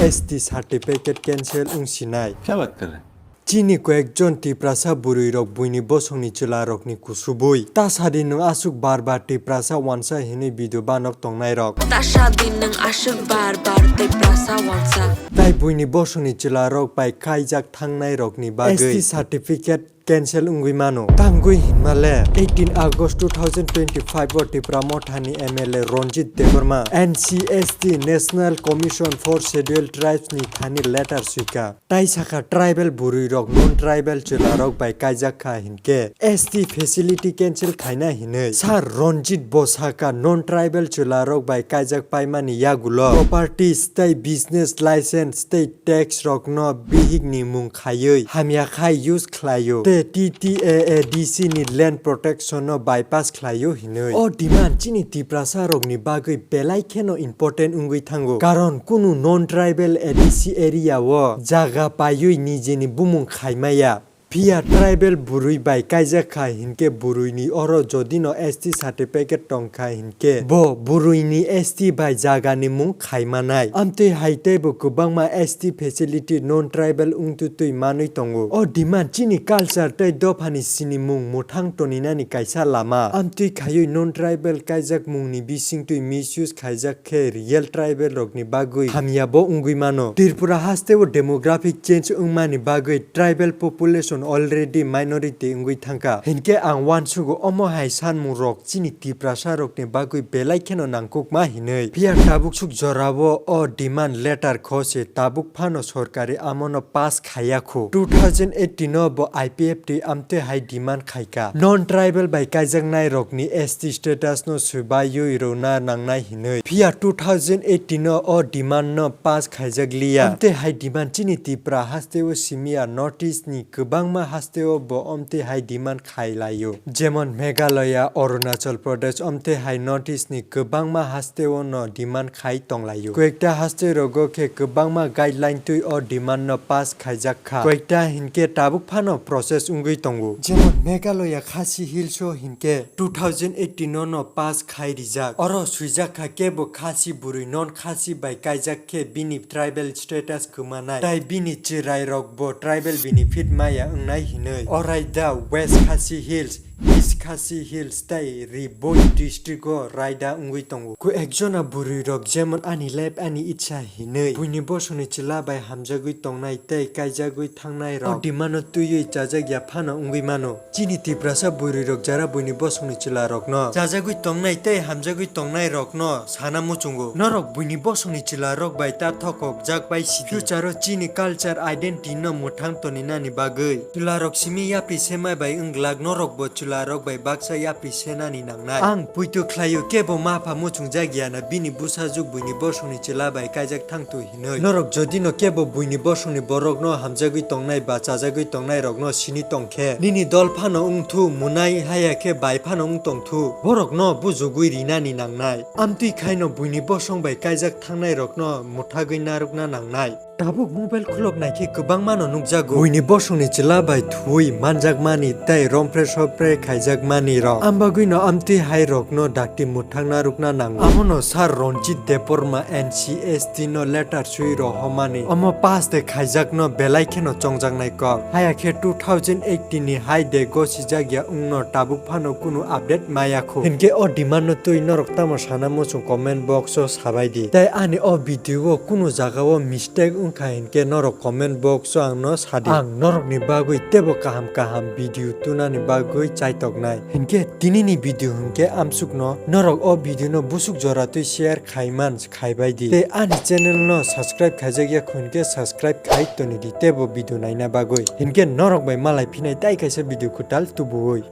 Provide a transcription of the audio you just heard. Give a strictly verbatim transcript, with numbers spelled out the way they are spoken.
S T certificate cancel wng sinai. Kya baat kar rahe? Chini koyekjon Tiprasa bwrwi rok buini bosongni chwla rokni kusubui. Ta sadi nwng aswk bar bar Tiprasa wansa hinwi video banok tongnai rok. Ta sadi nwng aswk bar bar Tiprasa wansa. Tai buini bosongni chwla rok bai kaijak thangnai rokni bagwi S T certificate cancel wngwi mano. Tangwi hinmale eighteen August two thousand twenty-five o Tipra Mothani M L A Ranjit Debbarma N C S T, National Commission for Scheduled Tribes ni thani letter swika. Tai sakha tribal bwrwi rok non tribal chwla rok bai kaijak kha hinkhe S T facility cancel khaina hinwi. Sir Ranjit bo sakha non tribal chwla rok bai kaijak paimani yagulo properties tei business license tei tax rokno bihikni mung khaiwi hamya khai use khlaio tei T T A A D C ni land protection no bypass khlaio hinwi. O demand chini Tiprasa rokni bagwi belai kheno important wngwi thango, karon kunu non tribal A D C area o jaga paiwi nijeni bumung khaimaya. Phiya tribal bwrwi bai kaijak kha hinkhe bwrwini oro jodino S T certificate tongkha hinkhe bo bwrwini S T bai jagani mung khaimanai. Amtwi hai teibo kwbangma S T facility non tribal wngtutwi manwi tongo. O demand chini culture tei dophani sinimung mwthang toninani kaisa lama. Amtwi khaiwi non tribal kaijakmungni bisingtwi misuse khaijak khe real tribal rokni bagwi hamya bo wngwi mano. Tripura hasteo demographic change wngmani bagwi tribal population already minority wngwi thangkha. Hinkhe ang uansugo omo hai sanmung rok chini Tiprasa rokni bagwi belai kheno nangkukma hinwi. Phiya tabuk suk jorao o demand letter kho se tabuk phano sorkari amono pass khaiya kho. Two thousand eighteen o bo I P F T amtwi hai demand khaikha. Non tribal bai kaijaknai rokni S T status no swbaiwi rwna nangnai hinwi. Phiya two thousand eighteen o o demand no pass khaijak liya. Amtwi hai demand chini Tipra hasteo simiya North East ni kwbangma hasteo bo amtwi hai demand khai laio. Jemon Meghalaya, Arunachal Pradesh amtwi hai North East ni kwbangma hasteo no demand khai tonglaio. Koyekta haste rogo khe kwbangma guideline twi o demand no pass khaijak kha. Koyekta hinkhe tabuk phano process wngwi tongo. Jemon Meghalaya Khasi Hills o hinkhe two thousand eighteen o no pass khai rijak. Oro swijak kha kebo Khasi bwrwi non Khasi bai kaijak khe bini tribal status kwmanai, tai bini chwrai rok bo tribal benefit maya wngnai hinwi. Orai da West Khasi Hills, East Khasi Hills tai Ri Bhoi district o raida wngwi tongo. Ko ekjona bwrwi rok jemon ani life ani ichha hinwi buini bosongni chwla bai hamjagwi tongnai tei kaijagwi thangnai rok o demand no twiwi chajak ya phano wngwi mano. Chini Tiprasa bwrwi rok jara buini bosongni chwla rokno chajagwi tongnai tei hamjagwi tongnai rokno sana muchungo. Norok buini bosongni chwla rok bai ta thokok jak bai sidi. Future o chini culture identity no mwthang toninani bagwi chwla rok simi yapri semai bai wng glak, norok bo chwla rok bai baksa yapri senani nangnai. Ang puitu khlaio kebo mapha muchungjak ya na bini bwsajwk buini bosongni chwla bai kaijak thangtwi hinwi. Norok jodi no kebo buini bosongni borok no hamjagwi tongnai ba chajagwi tongnai rok no sini tong khe nini dol phano wng thu, mwnai haya khe bai phano wng tong thu, borok no bujugwi rinani nangnai. Amtwi khaino buini bosong bai kaijak thangnai rok no mwthagwi narwkna nangnai. Tabuk mobile khulok naikhe kwbangma no nukjago buini bosongni chwla bai thuwi manjakmani tei rompre sopre khaijakmani rok. Ambagwino amtwi hai rokno dakti mwthangna rwkna nango. Amono Sir Ranjit Debbarma N C S T no letter swi rohormani omo pass de khaijakno belai kheno chongjaknai kok. Hayakhe two thousand eighteen ni hai de gosijak ya wngno tabuk phano kunu update maya kho. Hinkhe o demand no twi norok tamo sana muchung comment box o sabai di. Tei ani o video o kunu jaga o mistake wngkha hinkhe norok comment box o ang no sadi. Ang norok ni bagwi tebo kaham kaham video tunani bagwi chaitoknai. Hinkhe tini ni video hinkhe amsuk no norok o video no busuk jora twi share khaiman khaibai di. Tei ani channel no subscribe khaijak ya kho hinkhe subscribe khai toni di tebo video naina bagwi. Hinkhe norok bai malai phinai tai kaisa video kwtal tubuwi.